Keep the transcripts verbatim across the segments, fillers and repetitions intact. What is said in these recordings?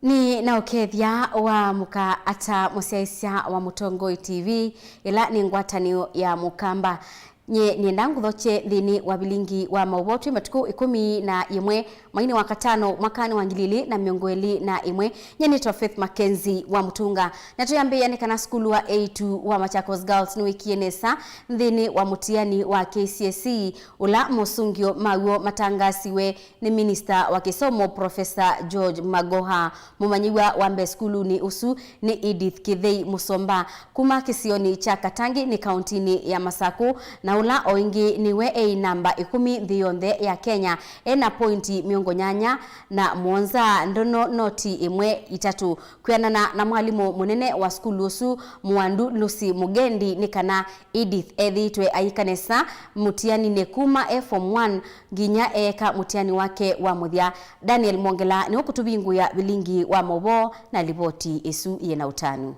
Nĩ na ũkethya wa mũka ata mũsyaĩĩsya wa Mũtongoi T V, ĩla nĩ ngwatanĩo ya Mũkamba. Nyie nĩenda ngũthokye nthĩnĩ wa vilingi wa maũvoo twĩ matukũ ĩkũmi na ĩmwe mweinĩ wa katano mwakanĩ wa ngili ilĩ na mĩongo ĩlĩ na ĩmwe. Nyie nĩtwa Faith Mackenzie wa Mũtunga, na tũyambĩĩa nĩ kana sukulu wa A two wa Machakos Girls nĩwĩkie nesa nthĩnĩ wa mũtiani wa K C S E, ũla mosũngĩo maw'o matangaasiwe nĩ minista wa kĩsomo, Professor George Magoha. Mũmanyĩw'a wa mbee sukulunĩ ũsu nĩ Edith Kĩthei Mũsomba kuma kĩsionĩ kya Katangi nĩ kauntinĩ ya Masakũ, na ũla o ĩngĩ nĩwe eĩ namba ĩkũmi nthĩ yonthe ya Kenya, ena pointi mĩongo nyanya na mũonza, ndono noti ĩmwe itatũ. Kwĩanana na mwalimũ mũnene wa sukulu ũsu, Mwandu Lucy Mugendi, nĩ kana Edith ethĩĩtwe ayĩka nesa mũtianinĩ kuma e form one nginya eeka mũtiani wake wa mũthya. Daniel Mwongela nĩwe ũkũtũvingũĩa vilingi wa maũvoo na livoti ĩsu yĩ na ũtanu.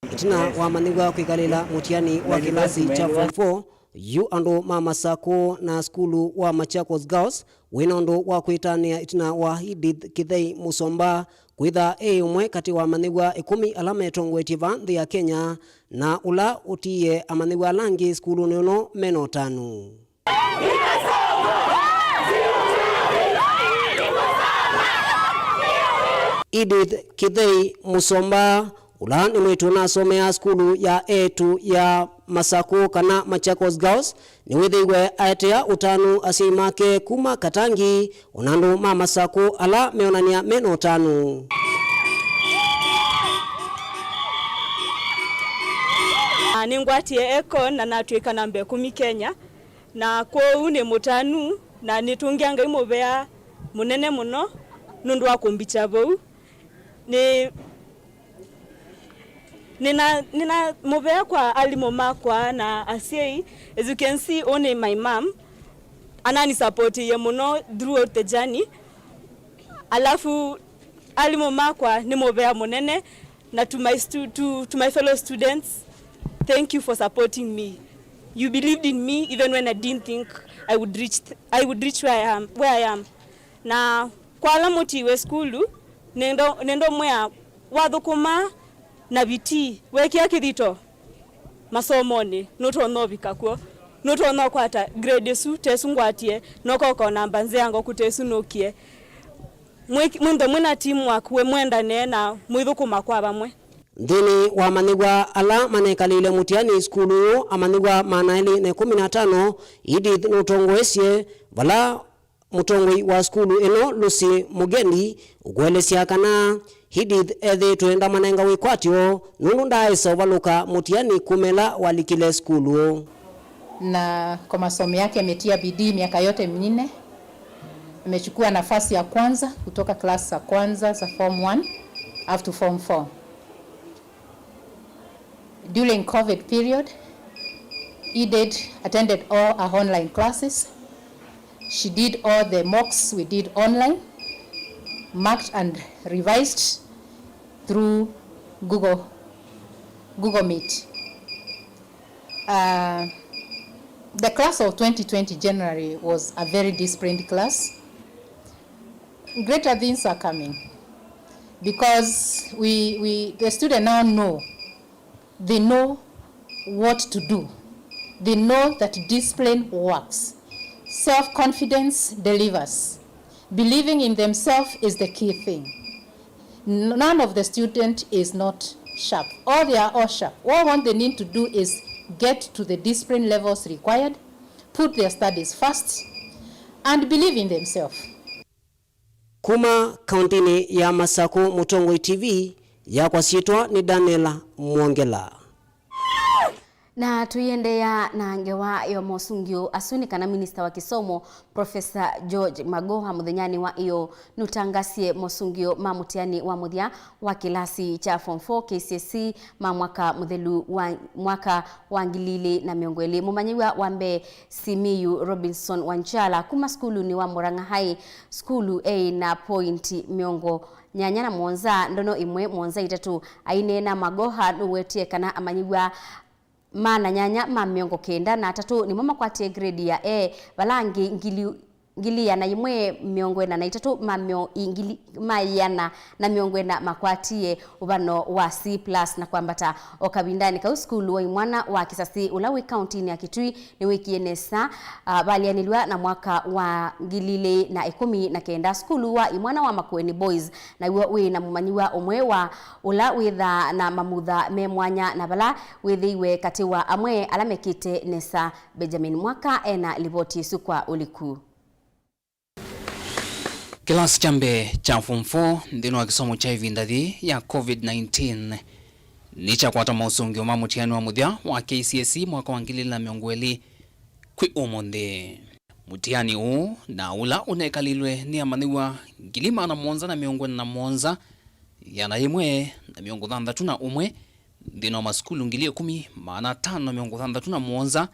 Ĩtina wamanyĩw'a kwĩkalĩla mũtiani wa kĩlasi kya form four, yu andũ ma Masakũ na sukulu wa Machakos Girls wĩna ũndũ wa kwĩtanĩa ĩtina wa Edith Kĩthei Mũsomba kwĩtha e ũmwe katĩ wa amanyĩw'a ĩkũmi ala metongoetye vaa nthĩ ya Kenya, na ũla ũtiie amanyĩw'a ala angĩ sukulunĩ ũno mena ũtanu. Edith Kĩthei Mũsomba, ũla nĩ mwĩĩtu ũnasomeaa sukulu ya eĩtu ya Masakũ kana Machakos Girls, nĩwĩthĩiwe aetea ũtanu asyai make kuma Katangi, o na andũ ma Masakũ ala meonany'a mena ũtanu. Na nĩngwatie eko na natw'ĩka namba ĩkũmi Kenya, na kwoou nĩ mũtanu, na nĩtũngĩa Ngai mũvea mũnene mũno nũndũ wa kũmbikya vau. Nĩ, nĩna, nĩna mũvea kwa alimũ makwa na asyai. As you can see, ũũ nĩ my mom. Ananisupportiie mũno throughout the journey. Alafu, alimũ makwa nĩ mũvea mũnene, na to my stu-, to, to my fellow students, thank you for supporting me. You believed in me even when I didn't think I would reach th-, I would reach where I am, where I am. Na kwa ala mũtiiwe sukulu, nĩndo, nĩndo mwĩa wathũkũma na vitii, wekĩa kĩthito masomonĩ, nũtonya ũvika kw'o, nũtonya ũkwata grade ĩsu, tesu ngwatie, nokoka o namba nzea ngoku tesu nũkie. Mwĩ-, mwĩnthe mwĩna teamwork, we mwendanee na mwĩthũkũma kwa vamwe. Nthĩnĩ wa amanyĩw'a ala manekalĩile mũtiani sukulu ũyũ, amanyĩw'a maana elĩ na ĩkũmi na atano, Edith nũtongoesye vala mũtongoi wa sukulu ĩno, Lucy Mugendi, ũkũelesya kana Edith ethĩĩtwe ndamanenga wĩkwatyo nũndũ ndaaĩsa ũvalũka mũtiani kuma ĩla walikile sukulu. Na kwa masomo yake ametia bidii miaka yote minne. Amechukua nafasi ya kwanza kutoka class za kwanza za form one up to form four. During covid period, Edith attended all our online classes. She did all the mocks we did online, marked and revised through Google, Google Meet. Uh, the class of twenty twenty generally was a very disciplined class. Greater things are coming because we, we, the student now know, they know what to do. They know that discipline works. Self-confidence delivers. Believing in themselves is the key thing. N-, none of the student is not sharp. All, they are all sharp. All what they need to do is get to the discipline levels required, put their studies first, and believe in themselves. Kuma kauntinĩ ya Masakũ, Mũtongoi T V, yakwa syĩtwa nĩ Daniela Mwongela. Na tũiendeea na ngewa ya mosũngĩo asu nĩ kana minista wa kĩsomo, Professor George Magoha, mũthenyanĩ wa ĩyo nũtangasie mosũngĩo ma mũtiani wa mũthya wa kĩlasi kya form four K C S E ma mwaka mũthelu wa mwaka wa ngili ilĩ na mĩongo ĩlĩ. Mũmanyĩw'a wa mbee Simiyu Robinson Wanjala kuma sukulunĩ wa Murang'a High School eĩ na pointi mĩongo nyanya na mũonza, ndono ĩmwe mũonza itatũ. Aineena, Magoha nũwetie kana amanyĩw'a maana nyanya ma mĩongo kenda na atatũ nĩmo makwatie grade ya A, vala angĩ ngili ngili ĩana yĩmwe mĩongo ĩna na itatũ ma mĩo-, i ngili, ma ĩana na mĩongo ĩna makwatie ũvano wa C plus na kwambata. O kavindanĩ kau, sukulu wa imwana wa Kisasi ũla wĩ kauntinĩ ya Kitui nĩwĩkie nesa, ah, valĩanĩlw'a na mwaka wa ngili ilĩ na ĩkũmi na kenda. Sukulu wa imwana wa Makueni Boys naw'o wĩ na mũmanyĩw'a ũmwe wa ũla wĩthaa na mamutha me mwanya na vala wĩthĩiwe katĩ wa amwe ala mekĩte nesa. Benjamin Mwaka ena livoti ĩsu kwa ũliku. Kĩlasi kya mbee kya form four nthĩnĩ wa kĩsomo kya ĩvinda yĩĩ ya covid nineteen nĩkyakwata maũsũngĩo ma mũtiani wa mũthya wa K C S E mwaka wa ngili ilĩ na mĩongo ĩlĩ kwĩ ũmũnthĩ. Mũtiani ũũ na ũla ũnekalilwe nĩ amanyĩw'a ngili maana mũonza na mĩongo ĩna na mũonza, ĩana yĩmwe na mĩongo thanthatũ na ũmwe, nthĩnĩ wa masukulu ngili ĩkũmi maana atano na mĩongo thanthatũ na mũonza,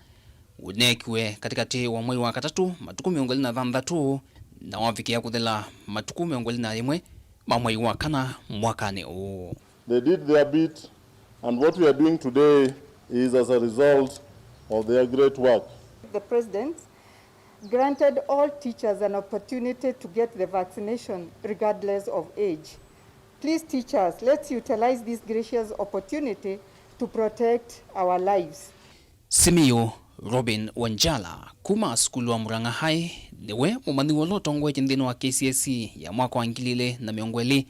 ũneekiwe katĩkatĩ wa mwei wa katatũ, matukũ mĩongo ĩlĩ na thanthatũ, na wavikĩa kũthela matukũ mĩongo ĩlĩ na ĩmwe ma mwei wa kana mwakanĩ ũũ. They did their bit, and what we are doing today is as a result of their great work. The President granted all teachers an opportunity to get the vaccination regardless of age. Please, teachers, let's utilize this gracious opportunity to protect our lives. Simiyu Robin Wanjala kuma sukulu wa Murang'a High nĩwe mũmanyĩw'a ũla ũtongoetye nthĩnĩ wa K C S E ya mwaka wa ngili ilĩ na mĩongo ĩlĩ,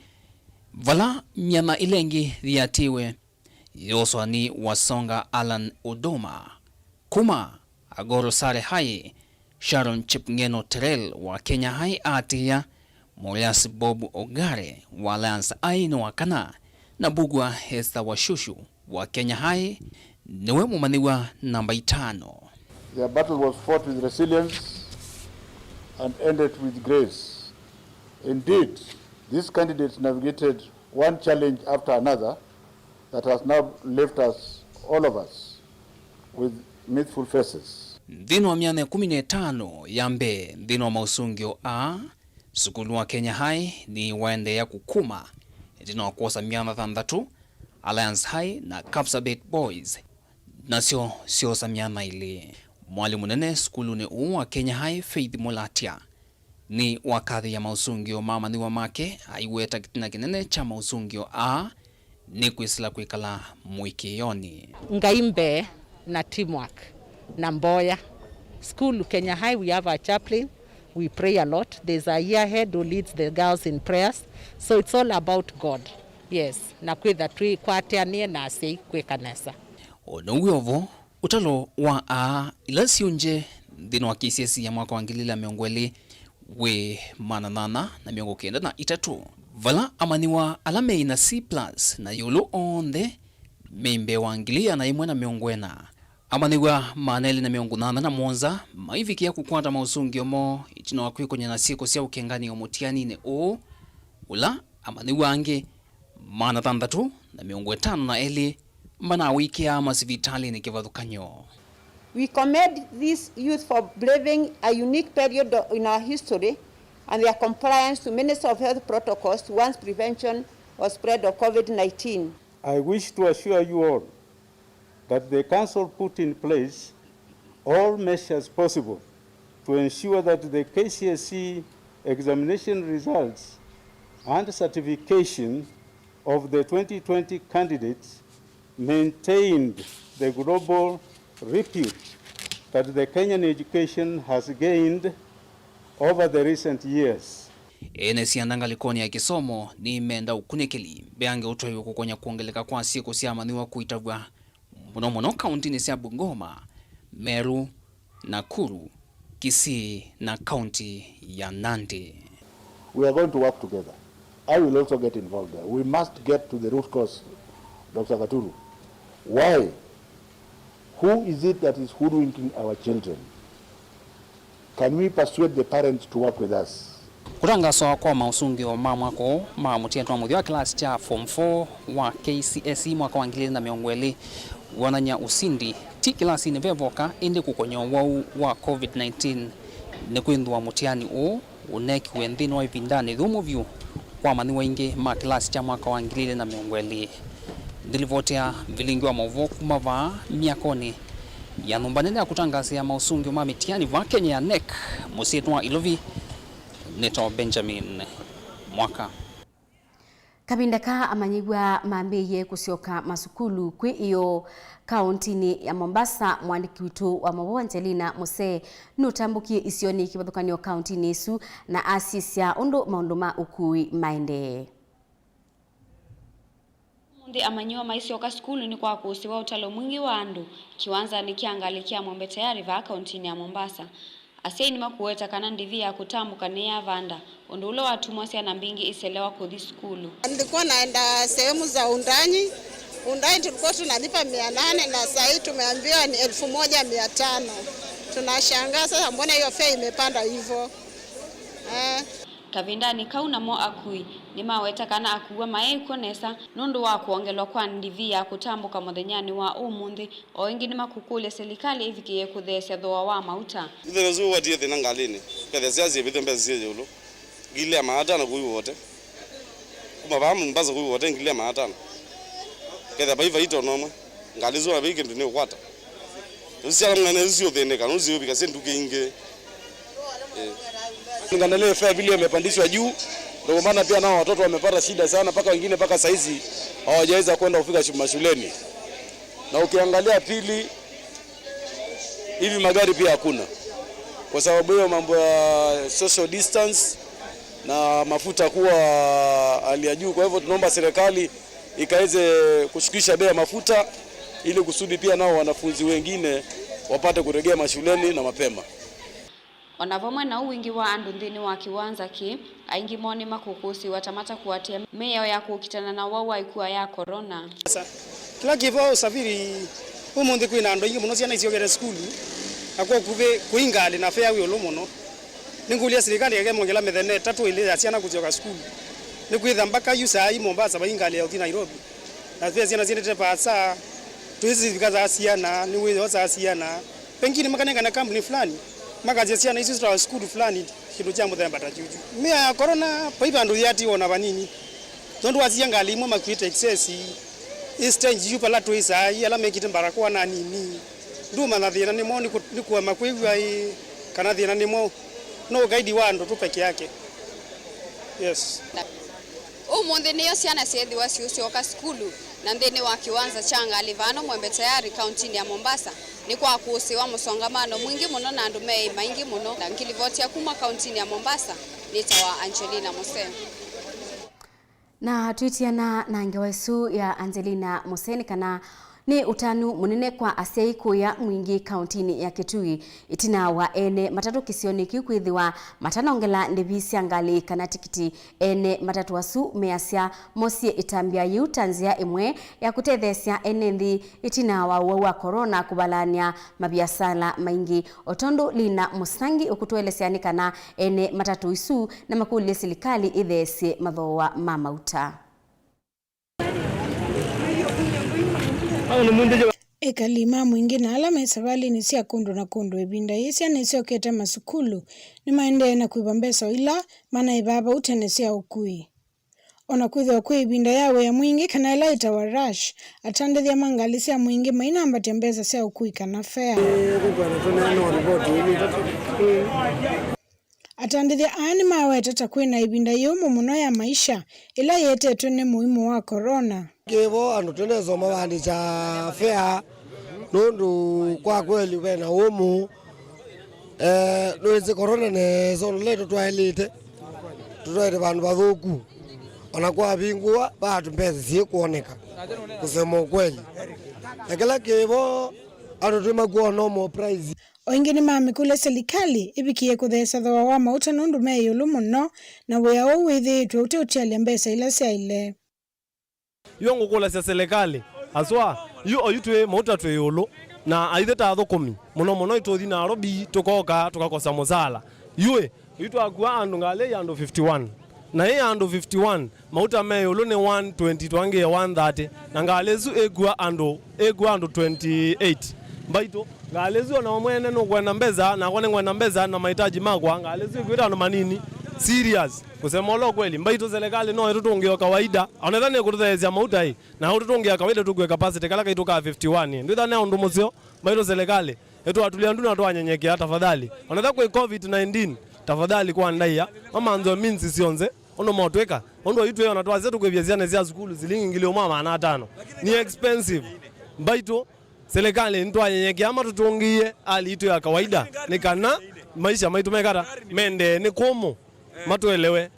vala myanya ĩla ĩngĩ yĩatĩĩwe yoswa nĩ Wasonga Allan Odoma kuma Agoro Sare High, Sharon Chepngeno Terrell wa Kenya High aatĩĩa, Morias Bob Ogare wa Alliance High nĩ wa kana, na Mbugua Esther Washushu wa Kenya High nĩwe mũmanyĩw'a namba itano. Their battle was fought with resilience and ended with grace. Indeed, these candidates navigated one challenge after another that has now left us, all of us, with mirthful faces. Nthĩnĩ wa myanya ĩkũmi na ĩtano ya mbee nthĩnĩ wa maũsũngĩo aa, sukulu wa Kenya High nĩwaendeea kũkuma ĩtina wa kwosa myanya thanthatũ, Alliance High na Kapsabet Boys nasyo syoosa myanya ĩlĩ. Mwalimũ mũnene sukulunĩ ũũ wa Kenya High, Faith Mũlatya, nĩwakathĩĩa maũsũngĩo ma amanyĩw'a make, aiweta kĩtina kĩnene kya maũsũngĩo aa nĩ kwĩsĩla kwĩkala mũĩkĩĩonĩ. Ngai mbee na teamwork na mboya. School Kenya High, we have a chaplain, we pray a lot. There's a year head who leads the girls in prayers. So it's all about God. Yes, na kwĩtha twĩkwatĩanĩe na asyai kwĩka nesa. O na ũu wĩ o vo, ũtalo wa aa ila syũngye nthĩnĩ wa K C S E ya mwaka wa ngili ilĩ na mĩongo ĩlĩ wĩ maana nyanya na mĩongo kenda na itatũ, vala amanyĩw'a ala meĩ na C plus na ĩũlũ onthe meĩ mbee wa ngili ĩana yĩmwe na mĩongo ĩna. Amanyĩw'a maana elĩ na mĩongo nyanya na mũonza maivikĩa kũkwata maũsũngĩo moo ĩtina wa kwĩkũny'a na syĩko sya ũkenganĩo mũtianinĩ ũũ, ũla amanyĩw'a angĩ maana thanthatũ na mĩongo ĩtano na elĩ manawĩkĩaa masivitalĩnĩ kĩvathũkany'o. We commend these youth for braving a unique period in our history and their compliance to Ministry of Health protocols to one's prevention or spread of covid nineteen. I wish to assure you all that the Council put in place all measures possible to ensure that the K C S E examination results and certification of the twenty twenty candidates maintained the global repute that the Kenyan education has gained over the recent years. Ene syanda ngalĩkonĩ ya kĩsomo nĩmenda ũkunĩkĩli mbeange ũtwaĩwe kũkonya kwongeleka kwa syĩko sya amanyĩw'a kũitavw'a mũno mũno kauntinĩ sya Bungoma, Meru, Nakuru, Kisii na kaunti ya Nandi. We are going to work together. I will also get involved there. We must get to the root cause, Doctor Katuru. Why? Who is it that is hoodwinking our children? Can we persuade the parents to work with us? Kũtangaswa kwa maũsũngĩo ma mwaka ũũ ma mũtiani wa mũthya wa kĩlasi kya form four wa K C S E mwaka wa ngili ilĩ na mĩongo ĩlĩ wonany'a ũsindi, ti kĩlasinĩ ve voka, ĩndĩ kũkonya ũwau wa covid nineteen nĩ kwĩthĩwa mũtiani ũũ ũneekiwe nthĩnĩ wa ĩvindanĩ yũmũ vyũ kwa amanyĩw'a aingĩ ma kĩlasi kya mwaka wa ngili ilĩ na mĩongo ĩlĩ. Ndilivotea vilingi wa maũvoo kuma vaa myakonĩ Ya nyũmba nene ya kũtangaasĩa maũsũngĩo ma mĩtiani vaa Kenya ya NEC, mũsyĩnĩ wa Ilovi, nĩtawa Benjamin Mwaka. Kavinda kaa amanyĩw'a mambĩĩie kũsyoka masukulu kwĩ ĩoo kaũntinĩ ya Mombasa, mũandĩki witũ wa maũvoo Angelina Muse nũtambũkie isionĩ kĩvathũkany'o kaũntinĩ ĩsu na asisya ũndũ maũndũ ma ũkui maendee. Ũmũnthĩ amanyĩw'a maisyoka sukulu nĩ kwa kũsĩwa ũtalo mwingĩ wa andũ kĩwanzanĩ kya ngalĩ kya Mwembe Tayari vaa kaũntinĩ ya Mombasa. Asyai nĩmakũweta kana ndĩvi ya kũtambũka nĩyavanda, ũndũ ũla watumwa syana mbingĩ iselewa kũthi sukulu. Nilikuwa naenda sehemu za Undanyi. Undanyi tulikuwa tunalipa mia nane na saa hii tumeambiwa ni elfu moja mia tano. Tunashangaa sasa, mbona hiyo fare imepanda hivyo? Eh. Kavindanĩ kau namo akui nĩmaweta kana akuwa mayaĩ kw'o nesa nũndũ wa kwongelwa kwa ndĩvi ya kũtambũka mũthenyanĩ wa ũmũnthĩ. O ĩngĩ nĩmakũkũlya silikalĩ ĩvikĩĩe kũtheesya thooa wa mauta. Ithĩna isu watie thĩna ngalĩnĩ, kethĩa syasie ĩvĩthya mbesa syĩ ĩũlũ, ngili ya maana atano kũu Wote. Kuma vaa Mombasa kũu Wote ngili ya maana atano. Kethĩa vai vai tono ũmwe, ngalĩ isu vai kĩndũ nĩũkwata. Isu syana mwana isu siũthĩnĩka, nũu siũvika syĩ nduka ingĩ. Eh. Ngalĩ fare vile imepandishwa juu, ndio maana pia nao watoto wamepata shida sana, mpaka wengine mpaka saizi hawajaweza kwenda kufika shu-, mashuleni. Na ukiangalia pili, hivi magari pia hakuna. Kwa sababu hiyo mambo ya social distance na mafuta kuwa hali ya juu. Kwa hivyo tunaomba serikali ikaweze kushukisha bei ya mafuta ili kusudi pia nao wanafunzi wengine wapate kurejea mashuleni na mapema. O na vamwe na ũu, wingĩ wa andũ nthĩnĩ wa kĩwanza kĩĩ, aingĩ moo nĩmakũkũsĩĩwa ta matakũatĩe mĩao ya kũkitana na ũwau wa ĩkua ya corona. Kĩla kĩvo ũsaviri ũmũnthĩ kwĩna andũ aingĩ mũno, syana isyokete sukulu, na kwa ũkuvĩ kũi ngalĩ na fare wĩ ĩũlũ mũno. Nĩngũlya silikalĩ ĩkemongela mĩthenya ĩtatũ ĩlĩ ya syana kũsyoka sukulu, nĩkwĩtha mbaka yu saa ii Mombasa vai ngalĩ ya ũthi Nairobi, na ve syana syendete vaasa, tũisivika saa siana, nĩwĩoo saa siana. Pengine makanengane kambuni fulani, makasya syana isu sitawa sukulu fulani, kĩndũ kya mũthemba ta kyuju. Mĩao ya corona, vai vandũ yĩatiwa o na vanini. Nũndũ wasisya ngalĩ imwe makuĩte excess, ĩ stage yu vala twĩ saa ii, ala mekĩte mbarakoa na nini. Ndũmanya thĩna nĩ mwaũ, nĩ kũ-, nĩ kũema kwĩw'a ĩ, kana thĩna nĩ mwaũ. No ũkaidi wa andũ tu peke yake. Yes. Ũmũnthĩ nĩyo syana syeethĩwa siũsyoka sukulu, na nthĩnĩ wa kĩwanza kya ngalĩ vano Mwembe Tayari, kaũntinĩ ya Mombasa, nĩ kwakũsĩĩwa mũsongamano mwingĩ mũno na andũ meĩ maingĩ mũno. Na ngilivotia kuma kaũntinĩ ya Mombasa, nĩtawa Angelina Muse. Na twĩtiana na ngewa ĩsu ya Angelina Muse nĩ kana nĩ ũtanu mũnene kwa asyai kũya mwingĩ kaũntinĩ ya Kitui, ĩtina wa ene matatũ kĩsionĩ kĩu kwĩthĩwa matanongela ndĩvi sya ngalĩ kana tikiti. Ene matatũ asu measya mosie ĩtambya yĩu ta nzĩa ĩmwe ya kũtetheesya ene nthĩ ĩtina wa ũwau wa corona kũvalany'a maviasala maingĩ. O tondũ Lina Mũsangi ũkũtũelesya nĩ kana ene matatũ isu nĩmakũlilye silikalĩ ĩtheesye mathooa ma mauta. Ekali ma mwingĩ na ala me savalĩnĩ sya kũndũ na kũndũ ĩvinda yĩĩ syana isyokete masukulu nĩmaendee na kwĩva mbesa o ila manaĩvaa vau tene sya ũkui. O na kwĩthĩwa kwĩ ĩvinda ya wĩa mwingĩ kana ĩla ĩtawa rush, atandĩthya ma ngalĩ sya mwingĩ mainambatya mbesa sya ũkui kana fare. Nĩngwenda tũneene o ripoti ĩlĩ ĩtatũ. Atandĩthya aa nĩmaweta ta kwĩ na ĩvinda yĩũmũ mũno ya maisha ĩla ĩetetwe nĩ mũimũ wa corona. Kĩvo andũ tũnesa ũmavandĩkya fare nũndũ kwa kweli ve na ũmũ. Eh, nĩwĩsĩ corona nesa ũndũ ũla ĩtũtwaĩlĩte, tũtwaĩte vandũ vathũku. Ona kwavingũwa, vaa mbesa syĩkwoneka, kusema ukweli. Na kĩla kĩvo, andũ twĩmakwona normal price. O ĩngĩ nĩmamĩkũlya silikalĩ ĩvikĩĩe kũtheesya thooa wa mauta nũndũ me ĩũlũ mũno, na wĩa ũũ wĩthĩĩtwe ũteũtialya mbesa ila syaĩle. Yu ngũkũlasya silikalĩ, aswa, yu oyu twĩ mauta twĩ ĩũlũ, na aithe ta athũkũmi, mũno mũno itũthi Nairobi, tũkoka, tũkakosa mũsala. Yu ĩ, yu twakua andũ ngalĩ ya andũ fifty one. Na ĩ ya andũ fifty one, mauta me ĩũlũ nĩ one twenty, twangĩe one thirty. Na ngalĩ ĩsu ĩkua andũ, ĩkua andũ twenty eight. Mbaitũ, ngalĩ ĩsu ona we mwene nũkwenda mbesa, nakwa nĩngwenda mbesa na mahitaji makwa, ngalĩ ĩsu ĩkuĩte andũ manini. Serious. Kusema ũla ũkweli, mbaitũ serikali no ĩtũtũngĩe o kawaida. Onetha nĩ kũtũtheesya mauta ĩ, na ũtũtũngĩa kawaida tũkue capacity kala kaitũ ka fifty-one. Ndwĩtha nĩ ũndũ mũseo, mbaitũ serikali ĩtwatulya ndu na twanyenyekea tafadhali. Onetha kwĩ covid nineteen, tafadhali kwa ndaĩa, mamanzwe means syonthe, ũndũ motwĩka, ũndũ oyu twĩ ona twasya tũkwĩvya syana sya sukulu silingi ngili ũmwe na maana atano. Ni expensive. Mbaitũ, serikali nĩtwanyenyekea matũtũngĩie hali itũ ya kawaida, nĩ kana maisha maitũ mekata mendee nĩ kũmũ, matũelewe.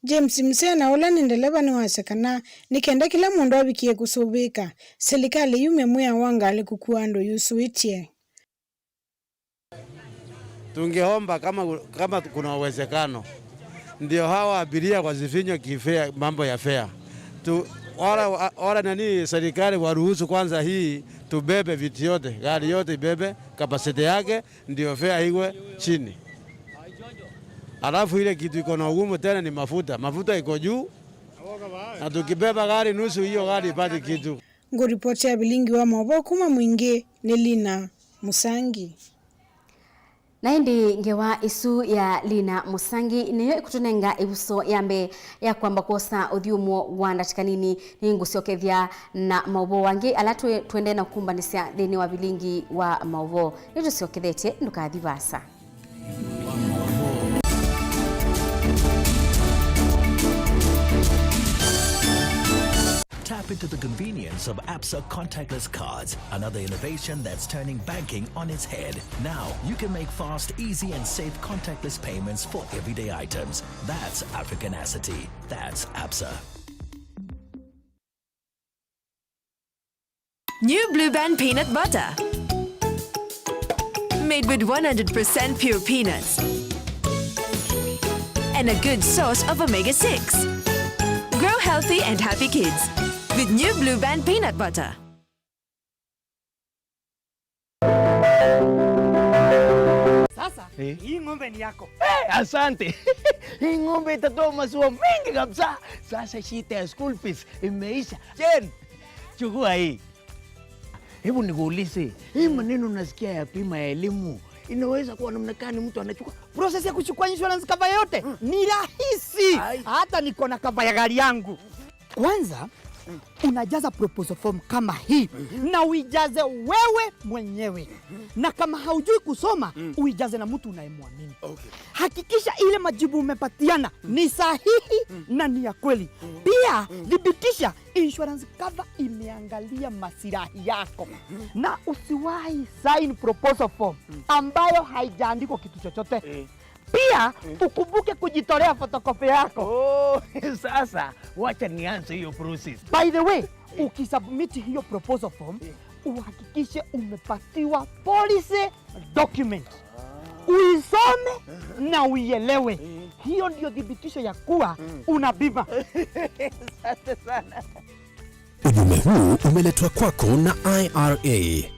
James Msena, ũla nĩ ndeleva, nĩwasya kana nĩ kenda kĩla mũndũ avikie kũsũvĩĩka, silikalĩ yume mwĩao wa ngalĩ kũkua andũ yusũĩtye. Tungeomba kama, kama kuna uwezekano, ndio hawa abiria wasifinywe kifea, mambo ya fare. Tu, wala, wala nani, serikali waruhusu kwanza hii tubebe vitu yote, gari yote ibebe capacity yake, ndio fare iwe chini. Alafu ile kitu iko na ugumu tena ni mafuta. Mafuta iko juu. Na tukibeba gari nusu, hiyo gari ipati kitu. Ngũripoti ya vilingi wa maũvoo kuma Mwingĩ nĩ Lina Musangi. Na ĩndĩ ngewa ĩsu ya Lina Musangi nĩyo ĩkũtũnenga ĩvuso ya mbee ya kwamba kwosa ũthyũmũo wa ndatĩka nini. Nĩngũsyokethya na maũvoo angĩ ala twĩ-, twendee na kũmbanĩsya nthĩnĩ wa vilingi wa maũvoo. Nĩtũsyokethetye, ndũkathi vaasa. Tap into the convenience of ABSA contactless cards, another innovation that's turning banking on its head. Now, you can make fast, easy, and safe contactless payments for everyday items. That's Africanacity. That's ABSA. New Blue Band peanut butter. Made with one hundred percent pure peanuts. And a good source of omega six. Grow healthy and happy kids with New Blue Band peanut butter. Sasa, eh, hii ng'ombe ni yako. Eh, asante. Hii ng'ombe itatoa maziwa mengi kabisa. Sasa shida ya school fees imeisha. Jen, chukua hii. Hebu nikuulize, hii maneno nasikia ya bima ya elimu, inaweza kuwa namna gani mtu anachukua? Process ya kuchukua insurance cover yote ni rahisi. Ai. Hata niko na cover ya gari yangu. Kwanza, unajaza proposal form kama hii, na uijaze wewe mwenyewe. Na kama haujui kusoma, uijaze na mtu unayemwamini. Okay. Hakikisha ile majibu umepatiana ni sahihi na ni ya kweli. Pia, thibitisha insurance cover imeangalia masilahi yako. Na usiwahi sign proposal form ambayo haijaandikwa kitu chochote. Eh. Pia, ukumbuke kujitolea photocopy yako. Oh, sasa, wacha nianze hiyo process. By the way, ukisubmit hiyo proposal form, uhakikishe umepatiwa policy document. Uisome na uielewe. Hiyo ndio thibitisho ya kuwa una bima. Asante sana. Ujumbe huu umeletwa kwako na I R A.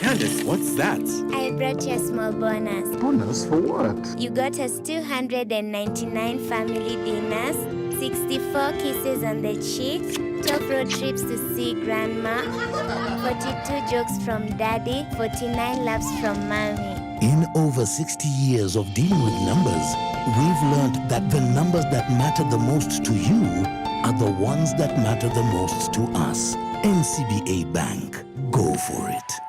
Candace, what's that? I brought you a small bonus. Bonus for what? You got us two hundred and ninety-nine family dinners, sixty-four kisses on the cheek, twelve road trips to see grandma, forty-two jokes from daddy, forty-nine laughs from mommy. In over sixty years of dealing with numbers, we've learned that the numbers that matter the most to you are the ones that matter the most to us. N C B A Bank. Go for it.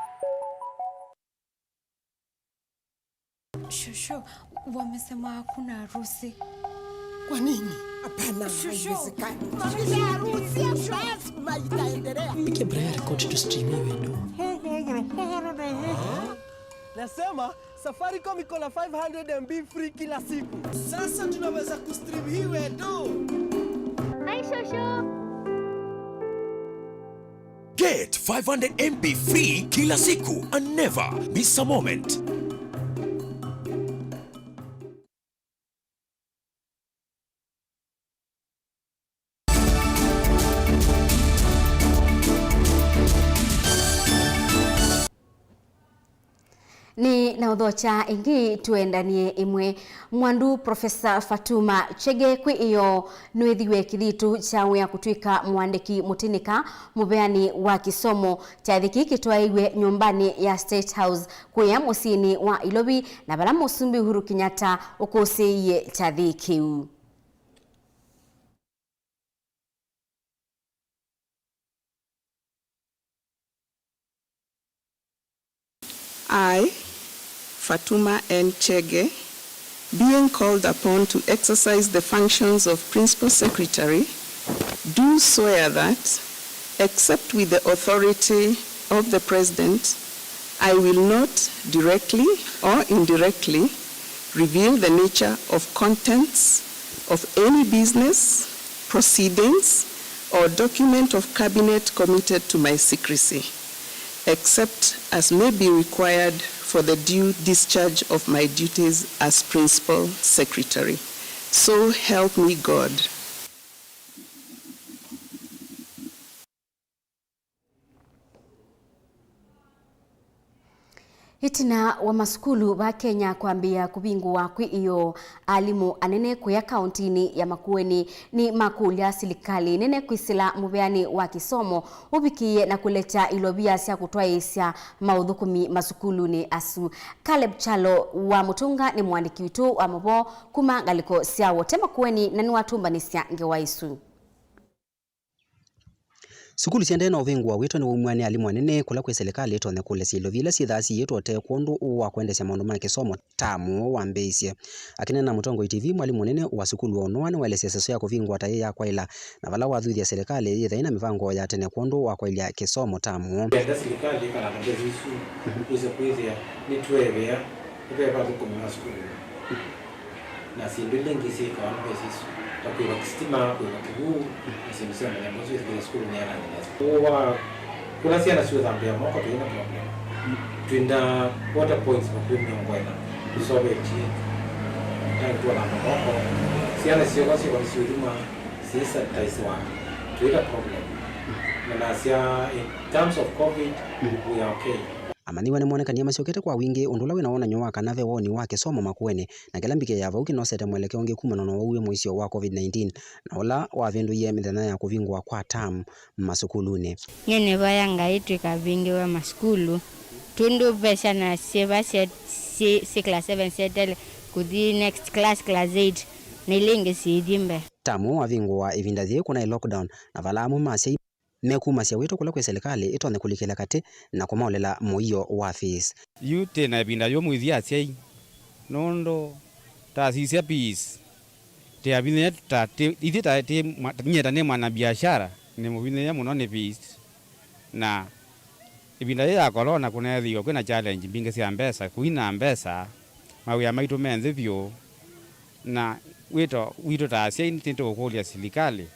Shushu, wamesema hakuna harusi. Kwa nini? Hapana, shushu, haiwezekani. Hakuna harusi, lazima itaendelea. Piga Brian record to stream hiyo ndo. Nasema, Safaricom iko na five hundred M B free kila siku. Sasa tunaweza kustream hii wetu. Hi, Shosho. Get five hundred M B free kila siku and never miss a moment. Nĩ na ũthokya ĩngĩ tũendanie ĩmwe. Mwandu Profesa Fatuma Chege kwĩ ĩyoo nĩwĩthiw'e kĩthitũ kya wĩa kũtw'ĩka mũandĩki mũtĩnĩka, mũveani wa kĩsomo. Kyathĩ kĩĩ kĩtwaĩiw'e nyũmbanĩ ya State House kũya mũsyĩnĩ wa Ilovi, na vala Mũsumbĩ Uhuru Kenyatta ũkũsĩĩie kyathĩ kĩu. I, Fatuma N Chege, being called upon to exercise the functions of Principal Secretary, do swear that, except with the authority of the President, I will not directly or indirectly reveal the nature of contents of any business, proceedings, or document of cabinet committed to my secrecy, except as may be required for the due discharge of my duties as Principal Secretary. So help me God. Ĩtina wa masukulu va Kenya kwambĩĩa kũvingũwa kwĩ ĩyoo, alimũ anene kũya kaũntĩnĩ ya Makueni nĩmakũlya silikalĩ nene kwĩsĩla mũveanĩ wa kĩsomo ũvikĩĩe na kũlekya ilovia sya kũtwaĩĩsya maũthũkũmi masukulunĩ asu. Caleb Kyalo wa Mũtũnga nĩ mũandĩki witũ wa maũvoo kuma ngalĩko sya Wote Makueni na nĩwatũmbanĩsya ngewa ĩsu. Sukulu syaendee na ũvingũa wĩtwe nĩwaumw'a nĩ alimũ anene kũla kwĩ silikalĩ ĩtonye kũlesya ilovia ila syĩthaa siĩtwe ũtee kwondũ wa kũendeesya maũndũ ma kĩsomo tamu wambĩĩisye. Akĩneena na Mũtongoi T V, mwalimũ mũnene wa sukulu wa Ũnoa nĩwaelesya ĩseso ya kũvingũa ta yĩ ya kwaĩla, na vala wathuthya silikalĩ yĩthe ĩna mĩvango ya tene kwondũ wa kwaĩlya kĩsomo tamu. Kenda silikalĩ ĩkalanga mbesa isu, twĩse kwĩthĩa nĩtweevea. Nĩveva athũkũmi ma sukulu na syĩndũ ila ingĩ syĩkawa nĩ mbesa isu, ta kũĩva sitima, kũĩva kĩw'ũ, na syĩndũ sya mũthemba ũsu, ĩthukĩĩsya sukulu nĩyathangĩ nesa. Ũũ wa kũla syana siũthambĩa moko tũi na problem. Twĩ na water points vakuvĩ mĩongo ĩna tũsovetye, tangi twa thamba moko. Syana syĩoka syĩko nĩsiũthima, syĩsanitizewa, tũi na problem. Na nasya, in terms of covid, we are okay. Amanyĩw'a nĩmonekanie masyokete kwa wingĩ, ũndũ ũla wĩna wonany'o wa kana ve woni wa kĩsomo Makueni, na kĩla mbikĩ ya vau kĩnosete mwelekeo ũngĩ kumana na ũwau wĩ mũisyo wa covid nineteen, na ũla wavĩndũie mĩthenya ya kũvingũa kwa term masukulunĩ. Nyie nĩvoya Ngai tũikavingĩwe masukulu, tũndũ ve syana syĩva syĩ, syĩ, syĩ class seven syeteele kũthi next class, class eight, na ila ingĩ syĩithi mbee. Term wavingũa ĩvinda yĩĩ kũnaĩ lockdown, na vala amwe ma asyai mekumasya wĩto kũla kwĩ silikalĩ ĩtonye kũlikĩla katĩ na kũmaũlela mũio wa fees. Yu twĩ na ĩvinda yũmũ ithyĩ asyai, nũndũ tasisya fees, tĩavinyĩĩa ta, tĩ, ithyĩ ta, tĩ, mwa-, nyie ta nĩ mwana biashara, nĩ mũvinyĩĩa mũno nĩ fees. Na ĩvinda yĩĩ ya corona kũneethĩiwe kwĩna challenge mbingĩ sya mbesa, kũina mbesa, mawĩa maitũ me nthĩ vyũ, na wĩto witũ ta asyai nĩtũkũkũlya silikalĩ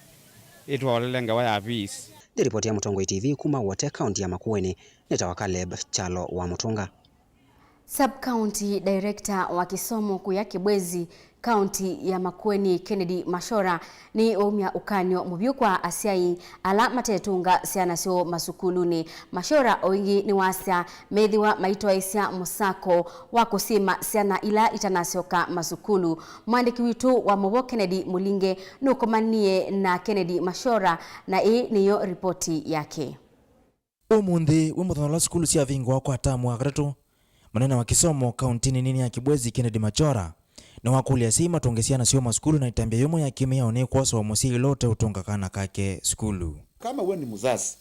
ĩtũolele ngewa ya fees. Nĩ ripoti ya Mũtongoi T V kuma Wote, kaunti ya Makueni, nĩtawa Caleb Kyalo wa Mũtũnga. Sub-County Director wa kĩsomo kũya Kibwezi, kaunti ya Makueni, Kennedy Mashora, nĩ waumya ũkany'o mũvyũ kwa asyai ala matetũnga syana syoo masukulunĩ. Mashora o ĩngĩ nĩwasya methĩwa maitwaĩsya mũsako wa kũsyĩma syana ila itanasyoka masukulu. Mwandĩki witũ wa maũvoo Kennedy Mũlinge nũkomanie na Kennedy Mashora, na ĩĩ nĩyo ripoti yake. Ũmũnthĩ wĩ mũthenya ũla sukulu syavingũawa kwa tamu wa katatũ, mũnene wa kĩsomo kauntinĩ nini ya Kibwezi, Kennedy Machora, nĩwakũlya asyai matũnge syana syoo masukulu na ĩtambya yũmwe ya kĩmĩao nĩ kwosa o mũsyai ũla ũteũtũnga kana kake sukulu. Kama wewe ni mzazi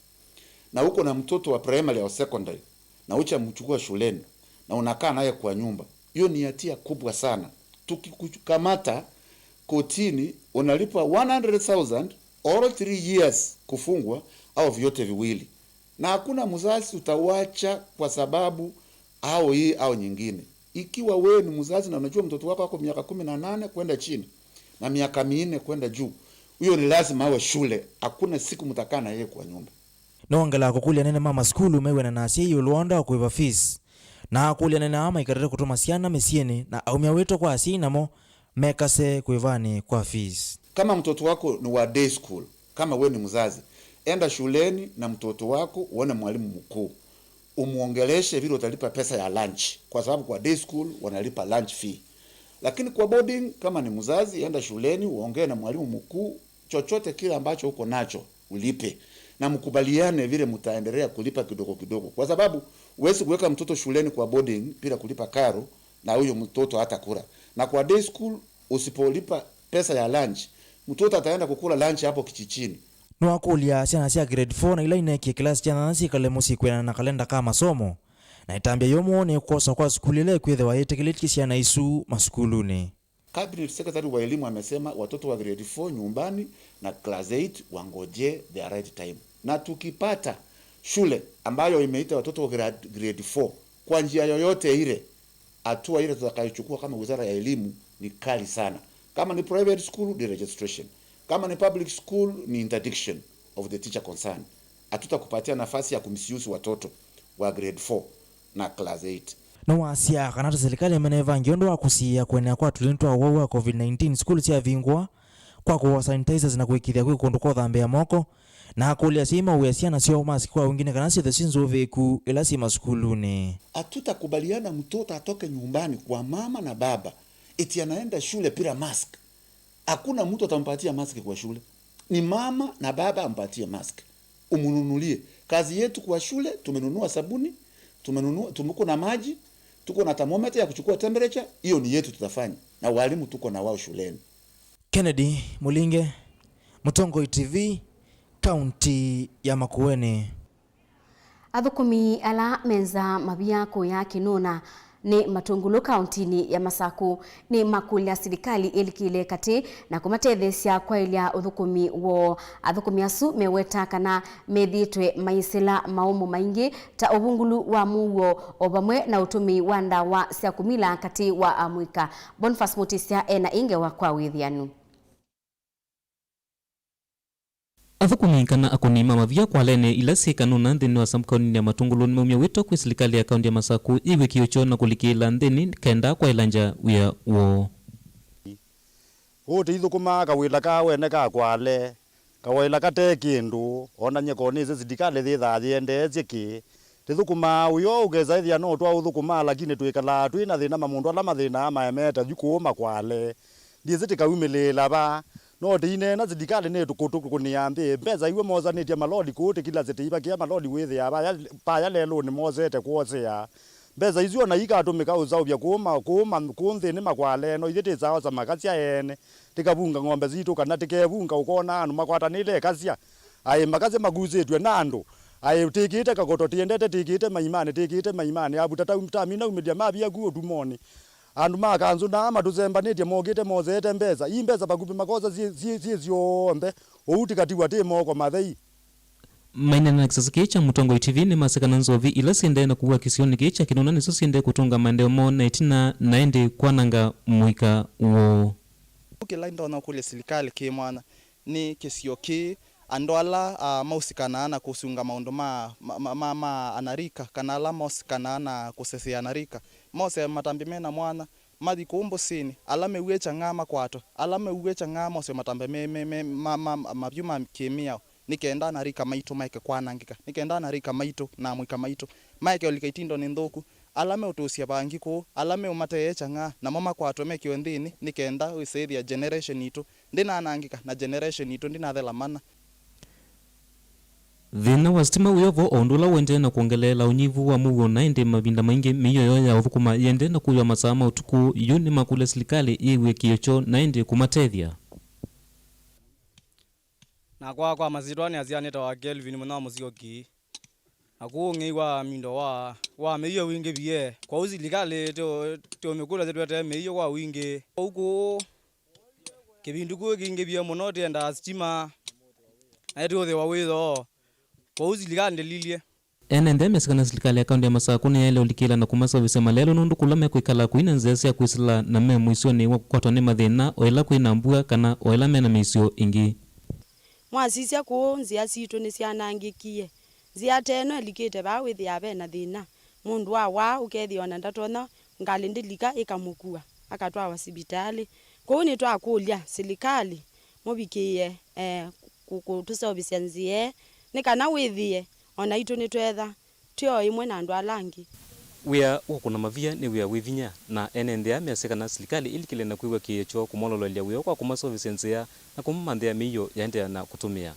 na uko na mtoto wa primary au secondary na huchamchukua shuleni na unakaa naye kwa nyumba, hiyo ni hatia kubwa sana. Tukikukamata kotini, unalipwa one hundred thousand or three years kufungwa au vyote viwili. Na hakuna mzazi utawacha kwa sababu au hii au nyingine. Ikiwa wewe ni mzazi na unajua mtoto wako ako miaka kumi na nane kwenda chini na miaka minne kwenda juu, huyo ni lazima awe shule. Hakuna siku mtakaa na yeye kwa nyumba. Nĩwongelaa kũkũlya anene ma masukulu mew'ane na asyai ĩũlũ wa ũndũ wa kũĩva fees, na akũlya anene aa maikatate kũtũma syana mĩsyĩnĩ na aumya wĩto kwa asyai namo mekase kũĩvanĩ kwa fees. Kama mtoto wako ni wa day school, kama we ni mzazi, enda shuleni na mtoto wako uone mwalimu mkuu. Umwongeleshe vile utalipa pesa ya lunch, kwa sababu kwa day school wanalipa lunch fee. Lakini kwa boarding, kama ni mzazi, enda shuleni uongee na mwalimu mkuu, chochote kile ambacho uko nacho ulipe, na mkubaliane vile mtaendelea kulipa kidogo kidogo, kwa sababu huwezi kuweka mtoto shuleni kwa boarding bila kulipa karo, na huyo mtoto hatakula. Na kwa day school, usipolipa pesa ya lunch, mtoto ataenda kukula lunch hapo kichichini. Nĩwakũlya syana sya grade four na ila ineekie kĩlasi kya nyanya syĩkale mũsyĩ kwĩanana na kalenda ka masomo, na ĩtambya yĩũmũ nĩ kwosa kwa sukulu ĩla ĩkwĩthĩwa yĩtĩkĩlĩtye syana isu masukulunĩ. Cabinet Secretary wa elimu amesema watoto wa grade four nyumbani na class eight wangojee their right time, na tukipata shule ambayo imeita watoto wa grade, grade four kwa njia yoyote ile, hatua ile tutakayochukua kama wizara ya elimu ni kali sana. Kama ni private school, ni registration. Kama ni public school, ni interdiction of the teacher concerned. Hatutakupatia nafasi ya kumisuse watoto wa grade four na class eight. Nĩwasya kana ta silikalĩ ĩmene ĩvangie ũndũ wa kũsiĩĩa kũenea kwa tũlĩndĩ twa ũwau wa covid nineteen, sukulu syavingũa, kwa kũua sanitizers na kũĩkĩĩthya kwĩ kũndũ kwa ũthambĩa moko, na akũlya asyai maũĩe syana syoo mask kwa wingĩ nĩ kana syĩthwe syĩ nzũvĩĩku ĩla syĩ masukulunĩ. Hatutakubaliana mtoto atoke nyumbani kwa mama na baba eti anaenda shule bila mask. Hakuna mtu atampatia mask kwa shule. Ni mama na baba ampatie mask. Umnunulie. Kazi yetu kwa shule, tumenunua sabuni, tumenunua, tuko na maji, tuko na thermometer ya kuchukua temperature, hiyo ni yetu tutafanya. Na walimu tuko na wao shuleni. Kennedy Mulinge, Mũtongoi T V, kaunti ya Makueni. Athũkũmi ala me nza mavia kũya Kĩnũna nĩ Matũngũlũ kauntinĩ ya Masakũ nĩ makũlya silikalĩ ĩlikĩle katĩ na kũmatetheesya kwaĩlya ũthũkũmi woo. Athũkũmi asu meweta kana methĩĩtwe maisĩla maũmũ maingĩ ta ũvungũlu wa mũuo o vamwe na ũtũmĩi wa ndawa sya kũmila katĩ wa amũika. Boniface Mutisya ena ĩ ngewa kwa wĩthĩanu. Athũkũmi kana akũni ma mavia kwalenĩ ila syĩ Kanũna nthĩnĩ wa sub-kaunti ya Matũngũlũ nĩmaumya wĩto kwĩ silikalĩ ya kaunti ya Masakũ yĩw'e kĩũkyo na kũlikĩĩla nthĩnĩ kenda kwaĩlangya wĩa woo. Ũũ tũithũkũmaa kawĩla ka wene ka kwale, kawaĩla kate kĩndũ, o na nyie konĩsĩ silikalĩ yĩthaa yĩendeesye kĩ. Tũthũkũmaa ũyo ũkesa ĩthĩa no twaũthũkũmaa, lakini twĩkalaa twĩ na thĩna, mamũndũ ala mathĩnaa maemete yu kũũ makwale. Ndyĩsĩ tĩkaumĩlĩĩla va. No tĩineena silikalĩ nĩtũkũtũkũnĩa nthĩ. Mbesa iw'o mosanĩtye maloli kũũ tĩkilasye tĩivakĩa maloli wĩthĩaa vaya, vaya lelũnĩ mosete kwosea. Mbesa isu o na ikatũmĩka ũseũvya kũũ ma-, kũũ ma-, kũũ nthĩnĩ makwale, no ithyĩ tĩsaosa makasya ene, tĩkavunga ng'ombe sitũ, kana tĩkevunga ũkona andũ makwatanĩte ĩkasya. Aĩ makasya makusĩtw'e na andũ. Aĩ tĩkĩte kakoto tĩendete tĩkĩte maimanĩ, tĩkĩte maimanĩ. Avuta tau-, tamina umĩlya mavia ku ũtumonĩ. Andũ ma kanzũ naa matũsembanĩtye mokĩte moseete mbesa. Ii mbesa vakuvĩ makosa syĩ, syĩ, syĩ syonthe. Ũu tĩkatiwa tĩ moko mathei. Maineena na kĩsese kĩĩ kya Mũtongoi T V nĩmasya kana nzovi ila syĩendee na kũua kĩsionĩ kĩĩ kya Kĩnũna nĩsyo syĩendee kũtũnga maendeeo moo na ĩtina na ĩndĩ kwananga mũika woo. Kĩla ndonya kũlya silikalĩ kĩ mwanya nĩ kĩsio kĩĩ, andũ ala, ah, maũsikanaa na kũsunga maũndũ ma, ma, ma, ma, ma anarika, kana ala maũsikanaa na kũsesea anarika, mose matambya mena mwanya, mathi kũũ mbũsĩnĩ, ala mew'ĩe kyang'aa makwatwe, ala mew'ĩe kyang'aa mose matambya me, me, me, ma, ma, ma, mavyũ ma kĩmĩao, nĩ kenda anarika maitũ maeke kwanangĩka, nĩ kenda anarika maitũ na amũika maitũ maeke ũlika itindonĩ nthũku, ala meũtũsya vangi kũũ, ala meũmateea kyang'aa, namo makwatwe mekĩwe nthĩnĩ, nĩ kenda wĩsĩthĩa generation itũ ndĩnanangĩka na generation itũ ndĩnathela mana. Thĩna wa sitima wĩ o vo, o ũndũ ũla ũendee na kwongeleela ũnyivu wa mũuo, na ĩndĩ mavinda maingĩ mĩio yoo ya ũthũkũma yĩendee na kũĩwa masaa ma ũtukũ. Yu nĩmakũlya silikalĩ yĩw'e kĩĩo kyoo na ĩndĩ kũmatethya. Nakwa kwa masyĩtwa nĩ asya nĩtawa Kelvin Mũnyawa Mũsyoki. Na kũu ũng'ei wa mindo wa, wa mĩio wingĩvie. Kwoou silikalĩ tĩ, tĩũmĩkũlya yĩtũetee mĩio kwa wingĩ. Kwoou kũu kĩvindu kĩu kĩingĩvie mũno tĩendaa sitima, na ĩtĩũthĩwa wĩ thoo. Kwoou silikalĩ ndĩlilye. Ene nthĩ mesĩ kana silikalĩ ya kaũntĩ ya Masakũ nĩyaĩle ũlikĩla na kũmaseũvĩsya malelũ, nũndũ kũla mekwĩkala kũi na nzĩa sya kwĩsĩla na me mũisyonĩ wa kũkwatwa nĩ mathĩna o ĩla kwĩ na mbua kana o ĩla me na mĩisyo ĩngĩ. Mwasisya kũũ, nzĩa sitũ nĩsyanangĩkie. Nzĩa ta ĩno ĩlikĩte vaa wĩthĩaa ve na thĩna. Mũndũ awaa, ũkethĩa ona ndatonya, ngalĩ ndĩlika ĩkamũkua, akatwawa sivitalĩ. Kwoou nĩtwakũlya silikalĩ mũvikĩĩe, eh, kũ-, kũtũseũvĩsya nzĩa ĩĩ, nĩ kana wĩthĩe o naitũ nĩtwetha tyo ĩmwe na andũ ala angĩ. Wĩa wa kũna mavia nĩ wĩa wĩ vinya, na ene nthĩ aa measya kana silikalĩ ĩlikĩle na kwĩw'a kĩĩo kyoo kũmololoelya wĩa kwa kũmaseũvĩsya nzĩa na kũmamanthĩa mĩio yaendeea na kũtũmĩa.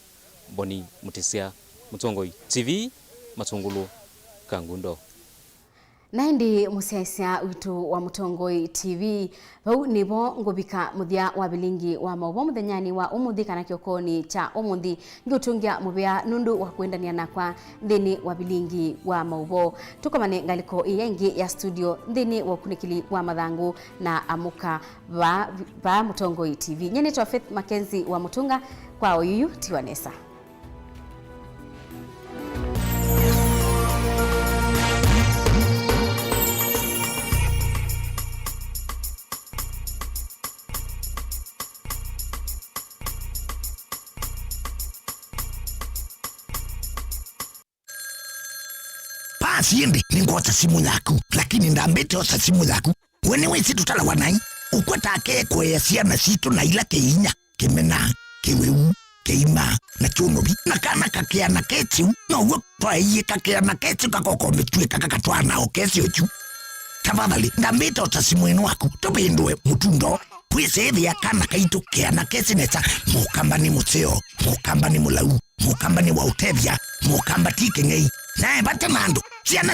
Boni Mũtĩsya, Mũtongoi T V, Matũngũlũ, Kangundo. Na ĩndĩ mũsyaĩĩsya witũ wa Mũtongoi T V, vau nĩvo ngũvika mũthya wa vilingi wa maũvoo mũthenyanĩ wa ũmũnthĩ kana kĩokonĩ kya ũmũnthĩ. Ngĩũtũngĩa mũvea nũndũ wa kwendania nakwa nthĩnĩ wa vilingi wa maũvoo. Tũkomane ngalĩko ĩĩ ĩngĩ ya studio nthĩnĩ wa ũkunĩkĩli wa mathangũ na amũka vaa, vaa Mũtongoi T V. Nyie nĩtwa Faith Mackenzie wa Mũtũnga, kwa oyuyu tiwa nesa. Pasi ĩndĩ nĩngwosa simũ yaku, lakini ndambĩte osa simũ yaku. We nĩwĩsĩ tũtalawa naĩ? Ũkwata ake kũea syana sitũ na ila kĩinya, kĩmena, kĩwĩu, kĩima, na kyũnovi. Na kana kakea na kesi ũu, now'o twaeie kakea na kesi ũu kakokomĩtw'ĩka kakatwaa na o kesi ũkyu. Tafadhali, ndambĩte osa simũ ĩno waku, tũvĩndũe mũtundo. Kwĩsĩthĩa kana kaitũ kea na kesi nesa, mũkamba nĩ mũseo, mũkamba nĩ mũlau. Mũkamba nĩ wa ũtethya, mũkamba ti kĩng'ei. Nae vate na andũ, syana